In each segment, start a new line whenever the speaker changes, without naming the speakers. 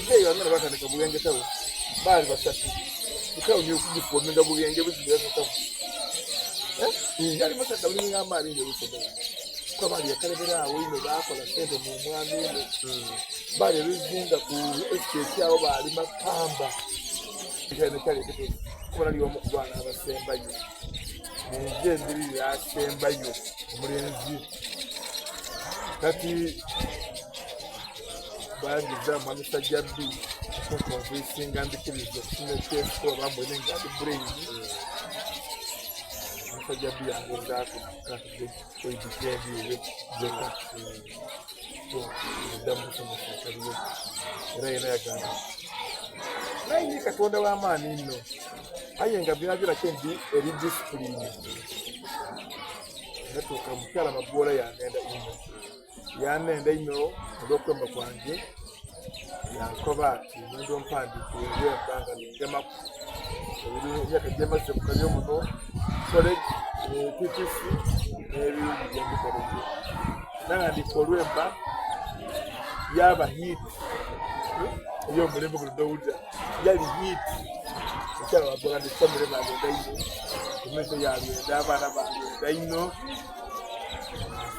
Muzeeyi wange batandika Bugenge town baali basatu etawuni okugifominga Bugenge buzibirasatamu eh? yali musajja mulinga amaani nyo olusomero kuba baali yakalebera awo ino baakola sente mu mwami ino hmm. baali ebizinga ku estate awo baalima pamba kyali ekituufu kuba nali omu ku baana abasembayo munju embiri yasembayo omulenzi kati bangiza mwami Sajjabbi okunkonvinsinga nzikiriza okusoma ekyesi kuba bambwene nga ndi brain Sajjabbi yangezaako oidikendi zeka so edda musomesa akaliyo era yena yagamba naye ye Katonda w'amaani nno aye nga byona kyendi eri disipulini natuuka mukyala Magoola yangenda ino Yanenda inho olw'okwemba kwange, yankoba ati, Nhenda ompandiikire olwemba nga lungemaku emyaka gye mmaze mu kalyo muno, college, TTC n'ebirungi bye ndikoleire. Naghandiika olwemba yaaba hit ey'omulembe guno dh'owulira yali hit. Omukyala Waggola ni famire baalwenda inho, community yaalwenda, abaana baalwenda inho.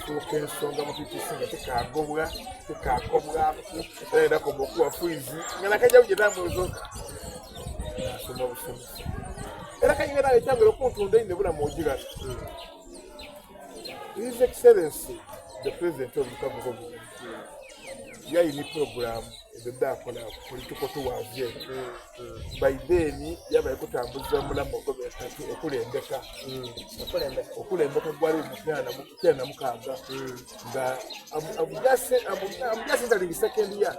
Afuuka ensonga mu PPC nga tekagobwa tekakobwaku era enakoma okuwa fiizi nga nakajja kugyetambula nasoma obusomesa era kayinga nawe ekyangera okuntunda ine bulamu ogirala. His Excellency the President of the Republic of Uganda yayini program ezo dakola political tours ezo. By then yabaye kutambuza omulamu ogwebesatu okulembeka okulembeka gwali mu 96 nga I'm just entering second year.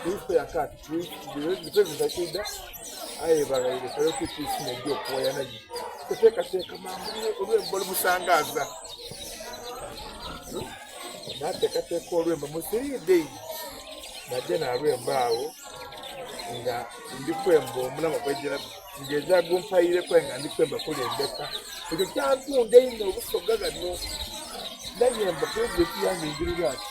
Principal yakati the president akida aye bagaire kale PPC nejja okuwaya naye kuteekateeka mangu olwembo olumusangaza nateekateeka olwembo mu 3 days najja nalwemba awo nga ndi kwemba omulama gwejera ngeza gumpayireku nga ndi kwemba kulembeka ekyo kyantunda einho obusoga gano nayemba pulezidenti yange njirira ati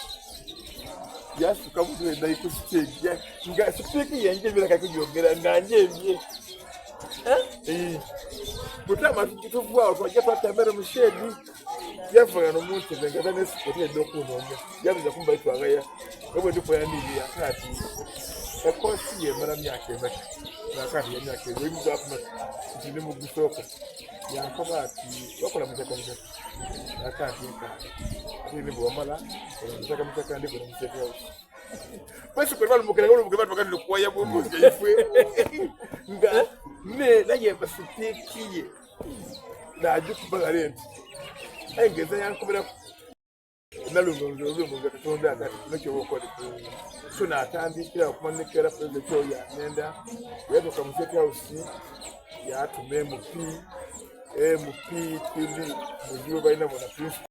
yasuka butwenda ku stage nga sipiiki yenjebera kakujogera nga njembye. Butama tuvaawo twajja twatamere mu shedi yavaga nomuntebe nga tanesikotedde okunoonya yabuza kumba itwagaya ebwe ndikoya nini yakati ekosi yemala myaka emeka nakati yemyaka ebyo emuzakumeka nti ndi mugusooka yankoba ati wakola mukyaka mukyaka nakati nkaali ate ni bwewamala kola mukyaka mukyaka ndikola mukyaka basi kwe balumukira balumukira bantu bagenda okuwaya mu mbuzi yaifwe nga ne nayemba sipiiki ye nagikuba gale nti aye ngeza yankubira nalunga olwembo nga Katonda akati kino kyoba okole so natandikira okumanikira pulezidenti oyo yagenda yatuuka mu State House yatuma MP MP tv muzibu balina bona principal.